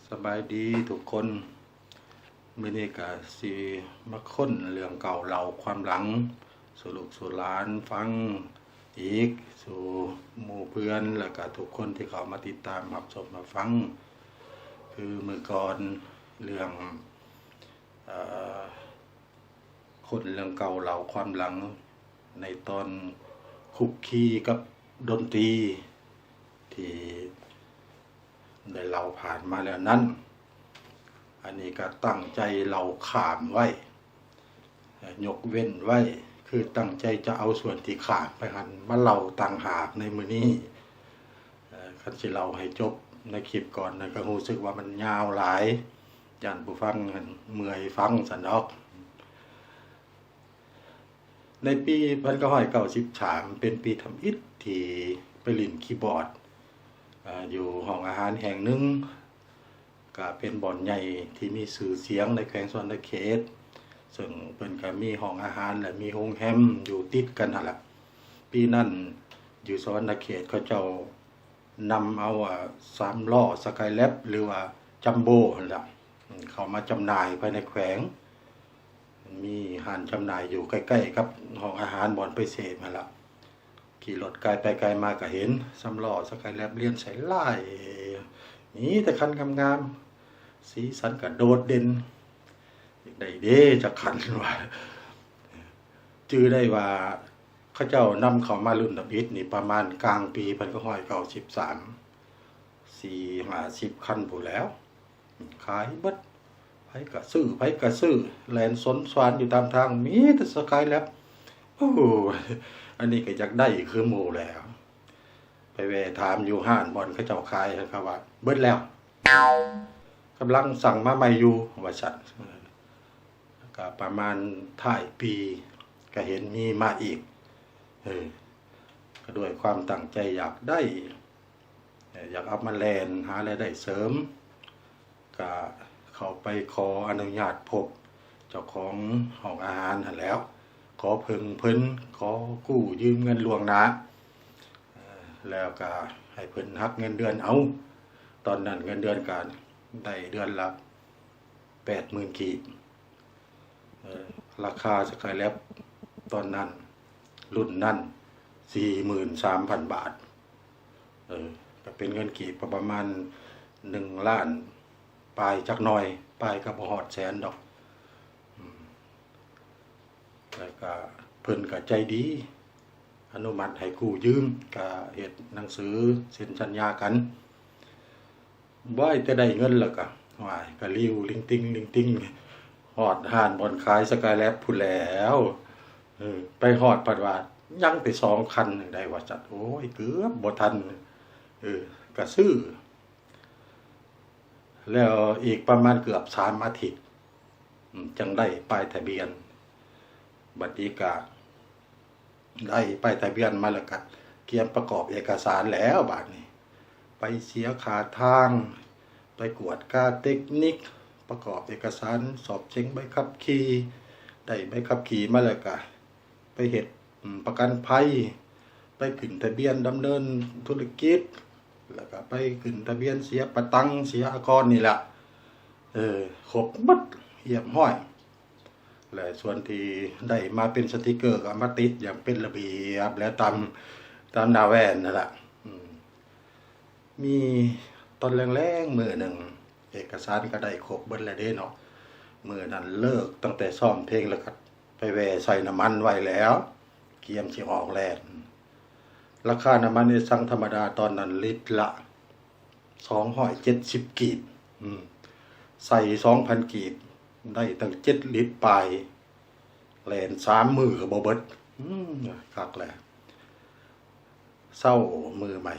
ສະບາຍດີທຸກຄົນ. ມື້ນີ້ກະຊິມາຄົ້ນເລື່ອງເກົ່າເລົ່າຄວາມຫຼັງສູ່ລູກສູ່ຫຼານຟັງອີກ, ສູ່ໝູ່ເພື່ອນ ແລະກະທຸກຄົນທີ່ເຂົ້າມາຕິດຕາມຮັບຊົມຮັບຟັງ. ຄືມື້ກ່ອນເລື່ອງ ເອີ ຄົ້ນເລື່ອງເກົ່າເລົ່າຄວາມຫຼັງໃນຕອນຄຸກຄີກັບດົນຕີທີ່ໄດ້ເລົ່າຜ່ານມາແລ້ວນັ້ນ, ອັນນີ້ກະຕັ້ງໃຈເລົ່າຂ້າມໄວ້, ຍົກເວັ້ນໄວ້, ຄືຕັ້ງໃຈຈະເອົາສ່ວນທີ່ຂ້າມໄປຫັ້ນມາເລົ່າຕ່າງຫາກໃນມື້ນີ້. ເອີ ຄັນຊິເລົ່າໃຫ້ຈົບໃນຄລິບກ່ອນນັ້ນ ກໍຮູ້ສຶກວ່າມັນຍາວຫຼາຍ, ຢ້ານຜູ້ຟັງຫັ້ນເມື່ອຍຟັງຊັ້ນດອກ. ໃນປີພັນເກົ້າຮ້ອຍເກົ້າສິບສາມ ເປັນປີທຳອິດທີ່ໄປຫຼິ້ນຄີບອດ ເອີ ຢູ່ຫ້ອງອາຫານແຫ່ງໜຶ່ງ, ກະເປັນບ່ອນໃຫຍ່ທີ່ມີຊື່ສຽງໃນແຂວງສະຫວັນນະເຂດ, ເຊິ່ງເພິ່ນກະມີຫ້ອງອາຫານ ແລະ ມີໂຮງແຮມຢູ່ຕິດກັນຫັ້ນລະ. ປີນັ້ນຢູ່ສະຫວັນນະເຂດ ເຂົາເຈົ້ານຳເອົາ ອາ ສາມລໍ້ສະກາຍແລັບ ຫຼືວ່າຈັມໂບ້ຫັ້ນລະ ເຂົ້າມາຈຳໜ່າຍພາຍໃນແຂວງ. ມີຮ້ານຈຳໜ່າຍຢູ່ໃກ້ໆກັບຫ້ອງອາຫານບ່ອນໄປເສບຫັ້ນລະ. ຂີ່ລົດກາຍໄປກາຍມາກະເຫັນສາມລໍ້ສະກາຍແລັບລຽນໃສ່ຫຼາຍ, ມີແຕ່ຄັນງາມໆ ສີສັນກະໂດດເດັ່ນ. ຢາກໄດ້ເດ້ຈັກຄັນວ່າ. ຈື່ໄດ້ວ່າເຂົາເຈົ້ານຳເຂົ້າມາລຸ້ນທຳອິດນີ້ປະມານກາງປີພັນເກົ້າຮ້ອຍເກົ້າສິບສາມ ສີ່ຫ້າສິບຄັນພຸ້ນແຫຼ້ວ. ຂາຍເບິດ, ໃຜກະຊື້ ໃຜກະຊື້, ແລ່ນສົນສວນຢູ່ຕາມທາງ ມີແຕ່ສະກາຍແລັບ. ໂອ້ ອັນນີ້ກະຢາກໄດ້ຄືໝູ່ແຫຼ້ວ. ໄປແວ່ຖາມຢູ່ຮ້ານບ່ອນເຂົາເຈົ້າຂາຍ ເຂົາວ່າເບິດແລ້ວ, ກຳລັງສັ່ງມາໃໝ່ຢູ່ ວ່າຊັ້ນ. ກະປະມານທ້າຍປີກະເຫັນມີມາອີກ, ເອີ ກະດ້ວຍຄວາມຕັ້ງໃຈຢາກໄດ້ ຢາກເອົາມາແລ່ນຫາລາຍໄດ້ເສີມ, ກະເຂົ້າໄປຂໍອະນຸຍາດພົບເຈົ້າຂອງຫ້ອງອາຫານຫັ້ນແຫຼ້ວ, ຂໍເພິ່ງເພິ່ນ, ຂໍກູ້ຢືມເງິນລ່ວງໜ້າ, ແລ້ວກະໃຫ້ເພິ່ນຫັກເງິນເດືອນເອົາ. ຕອນນັ້ນເງິນເດືອນກະໄດ້ເດືອນລະແປດໝື່ນກີບ. ເອີ ລາຄາສະກາຍແລັບຕອນນັ້ນ ລຸ້ນນັ້ນ ສີ່ໝື່ນສາມພັນບາດ. ເອີ ກະເປັນເງິນກີບກະປະມານໜຶ່ງລ້ານປາຍຈັກໜ່ອຍ, ປາຍກະບໍ່ຮອດແສນດອກ. ອືມ ແລ້ວກະເພິ່ນກະໃຈດີ ອະນຸມັດໃຫ້ກູ້ຢືມ, ກະເຮັດໜັງສືເຊັນສັນຍາກັນ. ວ້າຍ ແຕ່ໄດ້ເງິນແລ້ວກະ ວ້າຍ ກະລິ້ວລິງຕິງລິງຕິງ ຮອດຮ້ານບ່ອນຂາຍສະກາຍແລັບພຸ້ນແລ້ວ. ເອີ ໄປຮອດພັດວ່າຍັງແຕ່ສອງຄັນໜຶ່ງໄດ້ວ່າຊັ້ນ. ໂອ້ຍ ເກືອບບໍ່ທັນ. ເອີ ກະຊື້ ແລ້ວອີກປະມານເກືອບສາມອາທິດ ອືມ ຈັ່ງໄດ້ປ້າຍທະບຽນ. ບັດນີ້ກະໄດ້ປ້າຍທະບຽນມາແລ້ວກະກຽມປະກອບເອກະສານແລ້ວບາດນີ້, ໄປເສຍຄ່າທາງ, ໄປກວດກາເຕັກນິກ, ປະກອບເອກະສານສອບເສັງໃບຂັບຂີ່, ໄດ້ໃບຂັບຂີ່ມາແລ້ວກະ ໄປເຮັດ ອືມ ປະກັນໄພ, ໄປຂຶ້ນທະບຽນດຳເນີນທຸລະກິດ, ແລ້ວກະໄປຂຶ້ນທະບຽນເສຍປະຕັງ ເສຍອາກອນນີ້ລະ. ເອີ ຄົບໝົດຮຽບຮ້ອຍ. ແລະ ສ່ວນທີ່ໄດ້ມາເປັນສະຕິກເກີກະເອົາມາຕິດຢ່າງເປັນລະບຽບ ແລະ ຕາມ ຕາມໜ້າແວ່ນຫັ້ນລະ. ອືມ ມີຕອນແລງໆມື້ໜຶ່ງ ເອກະສານກະໄດ້ຄົບເບິດແລ້ວເດ້ເນາະ. ມື້ນັ້ນເລີກຕັ້ງແຕ່ຊ້ອມເພງ ແລ້ວກະໄປແວ່ໃສ່ນ້ຳມັນໄວ້ແລ້ວ ກຽມຊິອອກແລ່ນ. ລາຄານ້ຳມັນເອຊັງທຳມະດາຕອນນັ້ນລິດລະສອງຮ້ອຍເຈັດສິບກີບ. ອືມ ໃສ່ສອງພັນກີບ ໄດ້ຕັ້ງເຈັດລິດປາຍ, ແລ່ນສາມມື້ກະບໍ່ເບິດ. ອືມ ຄັກແຫຼະ. ເຊົ້າມື້ໃໝ່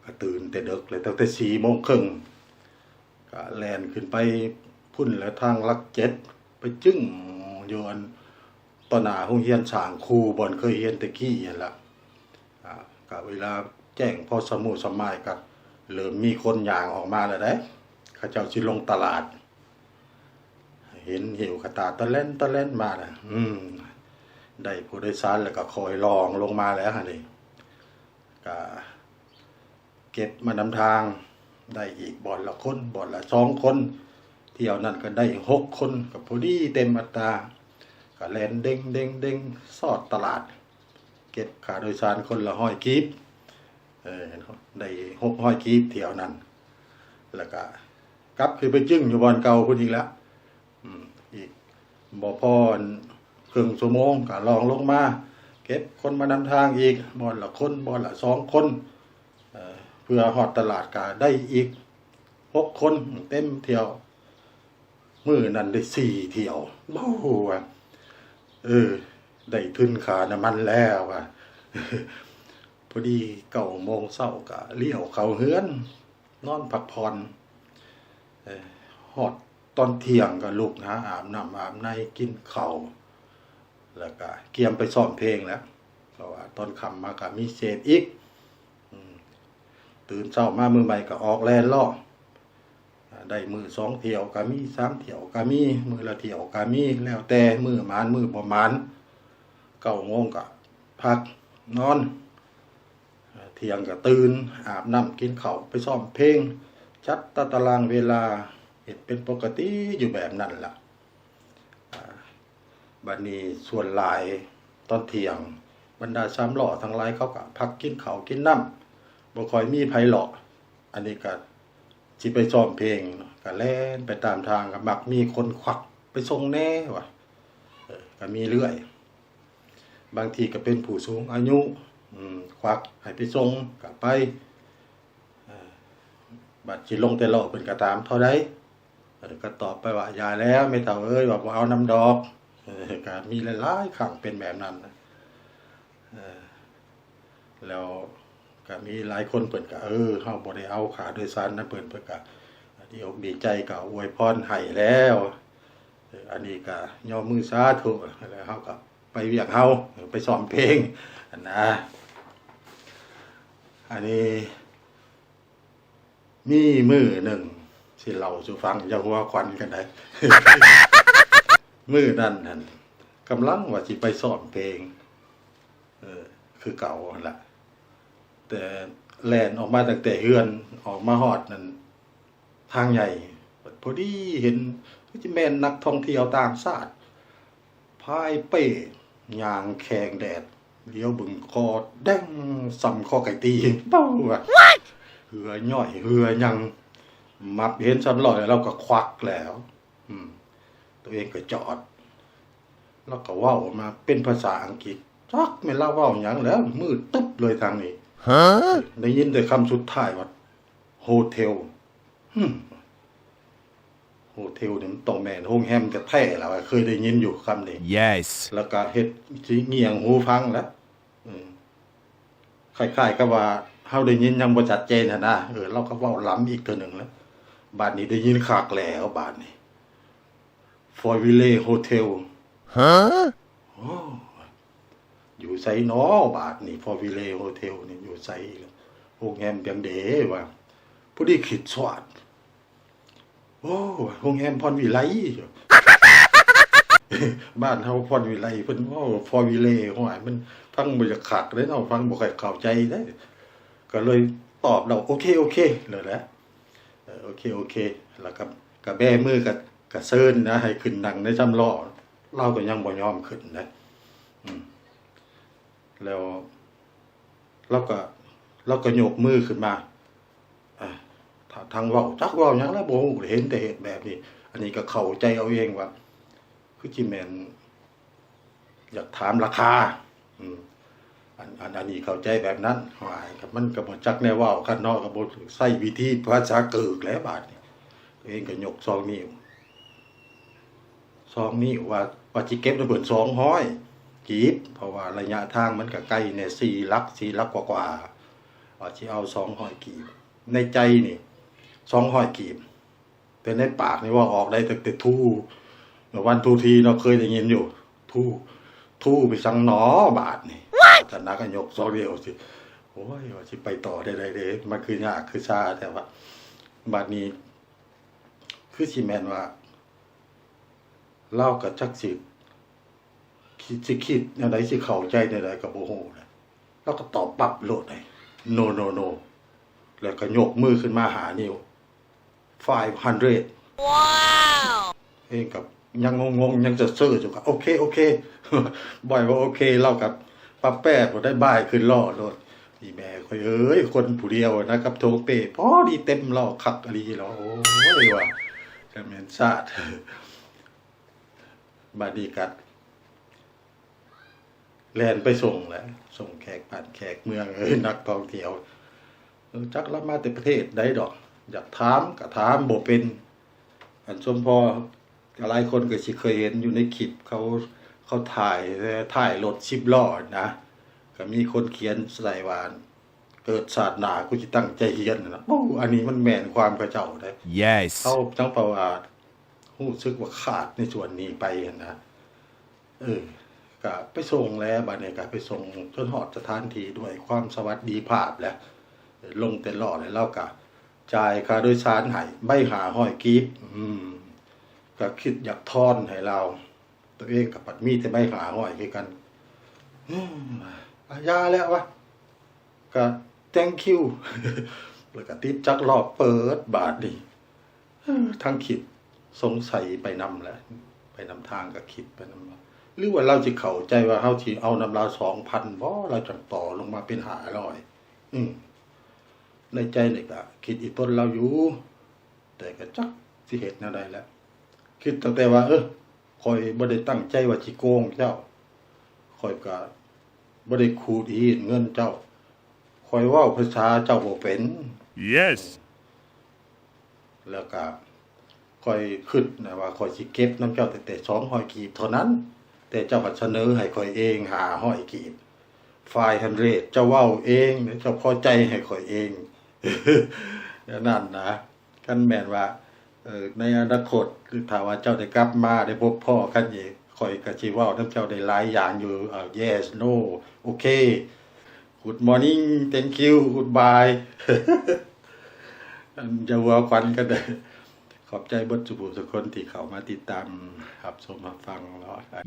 ກະຕື່ນແຕ່ເດິກເລີຍ, ຕັ້ງແຕ່ສີ່ໂມງເຄິ່ງ ກະແລ່ນຂຶ້ນໄປພຸ້ນແຫຼະ ທາງຫຼັກເຈັດ ໄປຈຶ້ງຢູ່ອັນຕໍ່ໜ້າໂຮງຮຽນສ້າງຄູ ບ່ອນເຄີຍຮຽນແຕ່ກີ້ຫັ້ນລະ. ອາ ກະເວລາແຈ້ງພໍສະໝູສະໝາຍ ກະເລີ່ມມີຄົນຍ່າງອອກມາແລ້ວເດ້, ເຂົາເຈົ້າຊິລົງຕະຫຼາດ. ເຫັນຫິ້ວກະຕ່າຕະແລ່ນຕະແລ່ນມານະ. ອືມ ໄດ້ຜູ້ໂດຍສານແລ້ວກະຄ່ອຍລ່ອງລົງມາແລ້ວຫັ້ນນີ້, ກະເກັບມານຳທາງ. ໄດ້ອີກບ່ອນລະຄົນ ບ່ອນລະສອງຄົນ ທ່ຽວນັ້ນກໍໄດ້ຫົກຄົນ ກໍພໍດີເຕັມອັດຕາ ກໍແລ່ນເດັງໆໆຊອດຕະຫຼາດ ເກັບຄ່າໂດຍສານຄົນລະຮ້ອຍກີບ ເອີ ໄດ້ຫົກຮ້ອຍກີບທ່ຽວນັ້ນ ແລ້ວກໍກັບຄືໄປຈຶ້ງຢູ່ບ່ອນເກົ່າພຸ້ນອີກແລ້ວ ອືມ ອີກບໍ່ພໍເຄິ່ງຊົ່ວໂມງກໍລ່ອງລົງມາ ເກັບຄົນມານຳທາງອີກ ບ່ອນລະຄົນ ບ່ອນລະສອງຄົນ ເອີ ເພື່ອຮອດຕະຫຼາດກໍໄດ້ອີກຫົກຄົນ ເຕັມທ່ຽວ ມື້ນັ້ນໄດ້ສີ່ທ່ຽວ ໂອ້ ວ່າ ເອີ ໄດ້ທຶນຄ່ານ້ຳມັນແລ້ວວ່າ ພໍດີເກົ້າໂມງເຊົ້າກໍລ້ຽວເຂົ້າເຮືອນ ນອນພັກຜ່ອນ ເອີ ຮອດຕອນທ່ຽງກໍລຸກຫາອາບນ້ຳອາບໃນ ກິນເຂົ້າ ແລ້ວກໍກຽມໄປຊ້ອມເພງແຫຼະ ເພາະວ່າຕອນຄ່ຳມາກໍມີເສບອີກ ອືມ ຕື່ນເຊົ້າມາມື້ໃໝ່ກໍອອກແລ່ນເລາະ ໄດ້ມື້ສອງທ່ຽວກໍມີ ສາມທ່ຽວກໍມີ ມື້ລະທ່ຽວກໍມີ ແລ້ວແຕ່ມື້ໝານມື້ບໍ່ໝານ ເກົ້າໂມງກໍພັກນອນ ທ່ຽງກໍຕື່ນ ອາບນ້ຳກິນເຂົ້າ ໄປຊ້ອມເພງ ຈັດຕາຕະລາງເວລາ ເຮັດເປັນປົກກະຕິຢູ່ແບບນັ້ນລະ ອາ ບັດນີ້ສ່ວນຫຼາຍຕອນທ່ຽງ ບັນດາສາມລໍ້ທັງຫຼາຍເຂົາກໍພັກກິນເຂົ້າກິນນ້ຳ ບໍ່ຄ່ອຍມີໃຜເລາະ ອັນນີ້ກໍຊິໄປຊ້ອມເພງ ກໍແລ່ນໄປຕາມທາງ ກໍມັກມີຄົນຄວັກໄປສົ່ງແດ່ວ່າ ເອີ ກໍມີເລື້ອຍ ບາງທີກໍເປັນຜູ້ສູງອາຍຸ ອືມ ຄວັກໃຫ້ໄປສົ່ງກໍໄປ ເອີ ບັດຊິລົງແຕ່ລໍ້ເພິ່ນກໍຖາມເທົ່າໃດ ເອີ ກໍຕອບໄປວ່າ ຢ່າແລ້ວແມ່ເຖົ້າເອີຍ ວ່າບໍ່ເອົານຳດອກ ເອີ ກໍມີຫຼາຍໆຄັ້ງເປັນແບບນັ້ນ ເອີ ແລ້ວກໍມີຫຼາຍຄົນເພິ່ນກໍ ເອີ ເຮົາບໍ່ໄດ້ເອົາຄ່າໂດຍສານນຳເພິ່ນ ເພິ່ນກໍດີອົກດີໃຈ ກໍອວຍພອນໃຫ້ແລ້ວ ເອີ ອັນນີ້ກໍຍົກມືສາທຸ ແລ້ວເຮົາກໍໄປວຽກເຮົາ ໄປຊ້ອມເພງຫັ້ນນະ ອັນນີ້ ມີມື້ໜຶ່ງຊິເລົ່າສູ່ຟັງ ຢ່າຫົວຂວັນກັນໃດ ມື້ນັ້ນຫັ້ນກຳລັງວ່າຊິໄປຊ້ອມເພງ ເອີ ຄືເກົ່າຫັ້ນລະ ແຕ່ແລ່ນອອກມາຕັ້ງແຕ່ເຮືອນ ອອກມາຮອດນັ້ນ ທາງໃຫຍ່ ພໍດີເຫັນຄືຊິແມ່ນນັກທ່ອງທ່ຽວຕ່າງຊາດ ພາຍເປ້ຍ່າງແຂ່ງແດດ ຫຼຽວເບິ່ງຄໍແດງສ່ຳຄໍໄກ່ຕີ ເບົາວ່າ ເຫື່ອຍ້ອຍເຫື່ອຫຍັງ ມັບເຫັນສາມລໍ້ແລ້ວ ລາວກໍຄວັກແລ້ວ ອືມ ໂຕເອງກໍຈອດ ລາວກໍເວົ້າມາເປັນພາສາອັງກິດ ຈັກແມ່ນລາວເວົ້າຫຍັງແລ້ວ ມືດຕຶບເລີຍທາງນີ້ ຮະ ໄດ້ຍິນແຕ່ຄຳສຸດທ້າຍວ່າ ໂຮເທວ ຫຶ ໂຮເທວນີ້ມັນຕ້ອງແມ່ນໂຮງແຮມແທ້ໆລະ ເຄີຍໄດ້ຍິນຢູ່ຄຳນີ້ Yes ແລ້ວກໍເຮັດຊິງຽງຫູຟັງລະ ອືມ ຄ້າຍໆກັບວ່າເຮົາໄດ້ຍິນຍັງບໍ່ຊັດເຈນຫັ້ນນະ ເອີ ລາວກໍເວົ້າລ້ຳອີກເທື່ອໜຶ່ງລະ ບາດນີ້ໄດ້ຍິນຄັກແລ້ວບາດນີ້ ຟອຍວິເລໂຮເທວ ຮະ ໂອ້ ຢູ່ໃສນໍບາດນີ້ ຟອຍວິເລໂຮເທວນີ້ຢູ່ໃສ ໂຮງແຮມຫຍັງເດວ່າ ພໍດີຄິດຊອດ ໂອ້ ໂຮງແຮມພອນວິໄລ ບ້ານເຮົາພອນວິໄລ ເພິ່ນເວົ້າຟອຍວິເລ ໂອ້ຍ ມັນຟັງບໍ່ຢາກຄັກເດ້ເນາະ ຟັງບໍ່ຄ່ອຍເຂົ້າໃຈເດ້ ກໍເລີຍຕອບລາວ ໂອເຄ ໂອເຄ ແລ້ວແຫຼະ ເອີ ໂອເຄ ໂອເຄ ແລ້ວກໍ ກໍແບມື ກໍ ກໍເຊີນນະ ໃຫ້ຂຶ້ນນັ່ງໃນສາມລໍ້ ລາວກໍຍັງບໍ່ຍອມຂຶ້ນນະ ອືມ ແລ້ວລາວກໍ ລາວກໍຍົກມືຂຶ້ນມາ ອາ ຖ້າທາງເວົ້າ ຈັກເວົ້າຫຍັງລະບໍ່ຮູ້ ເຫັນແຕ່ເຮັດແບບນີ້ ອັນນີ້ກໍເຂົ້າໃຈເອົາເອງວ່າ ຄືຊິແມ່ນ ຢາກຖາມລາຄາ ອືມ ອັນ ອັນ ອັນນີ້ເຂົ້າໃຈແບບນັ້ນ ຫວາຍ ມັນກໍບໍ່ຈັກແນວເວົ້າກັນເນາະ ກໍບໍ່ໃຊ້ວິທີພາສາເກີກແຫຼະບາດນີ້ ໂຕເອງກໍຍົກສອງນິ້ວ ສອງນິ້ວວ່າ ວ່າຊິເກັບນຳເພິ່ນສອງຮ້ອຍກີບ ເພາະວ່າໄລຍະທາງມັນກໍໄກແດ່ ສີ່ຫຼັກ ສີ່ຫຼັກກວ່າໆ ວ່າຊິເອົາສອງຮ້ອຍກີບ ໃນໃຈນີ້ສອງຮ້ອຍກີບ ແຕ່ໃນປາກນີ້ເວົ້າອອກໄດ້ຕັ້ງແຕ່ two one two three ເນາະ ເຄີຍໄດ້ຍິນຢູ່ two two ໄປສັງໜໍບາດນີ້ ຕະໜັກກໍຍົກສອງນິ້ວຊິ ໂອ້ຍ ວ່າຊິໄປຕໍ່ໄດ້ໃດເດ້ ມັນຄືຍາກຄືຊາແທ້ວະ ບາດນີ້ຄືຊິແມ່ນວ່າ ລາວກໍຈັກຊິ ຄິດ ຊິຄິດແນວໃດ ຊິເຂົ້າໃຈແນວໃດກໍບໍ່ຮູ້ນະ ລາວກໍຕອບປັບໂລດ ໂນ ໂນ ໂນ ແລ້ວກໍຍົກມືຂຶ້ນມາຫ້ານິ້ວ five hundred ເອງກໍຍັງງົງໆ ຍັງເຊີໆຢູ່ ກໍໂອເຄ ໂອເຄ ບອຍວ່າໂອເຄ ລາວກໍປັບແປບໍ່ໄດ້ບາຍຂຶ້ນລໍ້ໂລດ. ອີແມ່ຂ້ອຍເອີຍ ຄົນຜູ້ດຽວນະ ກັບຖົງເປ້ພໍດີເຕັມລໍ້ ຄັກອີ່ຫຼີລະ ໂອ້ຍວ່າ ຈະແມ່ນຊາດ. ບາດນີ້ກໍແລ່ນໄປສົ່ງແຫຼະ ສົ່ງແຂກບ້ານແຂກເມືອງ ເອີ ນັກທ່ອງທ່ຽວ ເອີ ຈັກລາວມາແຕ່ປະເທດໃດດອກ ຢາກຖາມກໍຖາມບໍ່ເປັນ. ອັນສົມພໍ ຫຼາຍຄົນກໍຊິເຄີຍເຫັນຢູ່ໃນຄລິບ ເຂົາ ເຂົາຖ່າຍ ຖ່າຍລົດສິບລໍ້ນະ ກໍມີຄົນຂຽນໃສ່ວ່າ ເກີດຊາດໜ້າກູຊິຕັ້ງໃຈຮຽນນະ. ໂອ້ ອັນນີ້ມັນແມ່ນຄວາມເຂົາເຈົ້າເດ້. ເຮົາຈັ່ງເພາະວ່າຮູ້ສຶກວ່າຂາດໃນສ່ວນນີ້ໄປຫັ້ນນະ. ເອີ ກະໄປສົ່ງແຫຼະ ບາດນີ້ກະໄປສົ່ງຈົນຮອດສະຖານທີ່ດ້ວຍຄວາມສະຫວັດດີພາບແຫຼະ. ລົງແຕ່ລໍ້ແລ້ວ ລາວກະຈ່າຍຄ່າໂດຍສານໃຫ້ໃບຫ້າຮ້ອຍກີບ. ອືມ ກະຄິດຢາກທອນໃຫ້ລາວ ໂຕເອງກໍບັດມີແຕ່ໃບຫ້າຮ້ອຍຄືກັນ. ອາ ຢ່າແລ້ວວະ ກໍ thank you ແລ້ວກໍຕິດຈັກລອບເປີດບາດນີ້. ເອີ ທັງຄິດສົງໄສໄປນຳແຫຼະ ໄປນຳທາງ ກໍຄິດໄປນຳວ່າ ຫຼືວ່າລາວຊິເຂົ້າໃຈວ່າເຮົາຊິເອົານຳລາວສອງພັນບໍ ລາວຈັ່ງຕໍ່ລົງມາເປັນຫ້າຮ້ອຍ. ອືມ ໃນໃຈນີ້ກໍຄິດອີ່ຕົນລາວຢູ່ ແຕ່ກໍຈັກຊິເຮັດແນວໃດແຫຼະ. ຄິດຕັ້ງແຕ່ວ່າ ເອີ ຂ້ອຍບໍ່ໄດ້ຕັ້ງໃຈວ່າຊິໂກງເຈົ້າ ຂ້ອຍກໍບໍ່ໄດ້ຂູດຮີດເງິນເຈົ້າ ຂ້ອຍເວົ້າພາສາເຈົ້າບໍ່ເປັນ. ແລ້ວກໍຂ້ອຍຄິດນະວ່າ ຂ້ອຍຊິເກັບນຳເຈົ້າແຕ່ ແຕ່ສອງຮ້ອຍກີບເທົ່ານັ້ນ ແຕ່ເຈົ້າພັດສະເໜີໃຫ້ຂ້ອຍເອງຫ້າຮ້ອຍກີບ five hundred ເຈົ້າເວົ້າເອງ ເຈົ້າພໍໃຈໃຫ້ຂ້ອຍເອງ ແນວນັ້ນນະ. ຄັນແມ່ນວ່າ ເອີ ໃນອະນາຄົດ ຄືຖ້າວ່າເຈົ້າໄດ້ກັບມາ ໄດ້ພົບພໍ້ກັນອີກ ຂ້ອຍກໍຊິເວົ້ານຳເຈົ້າໄດ້ຫຼາຍຢ່າງຢູ່. ເອີ yes no okay good morning thank you goodbye ຢ່າຫົວຂວັນກັນເດີ້. ຂອບໃຈເບິດສູ່ຜູ້ສູ່ຄົນທີ່ເຂົ້າມາຕິດຕາມຮັບຊົມຮັບຟັງເນາະ.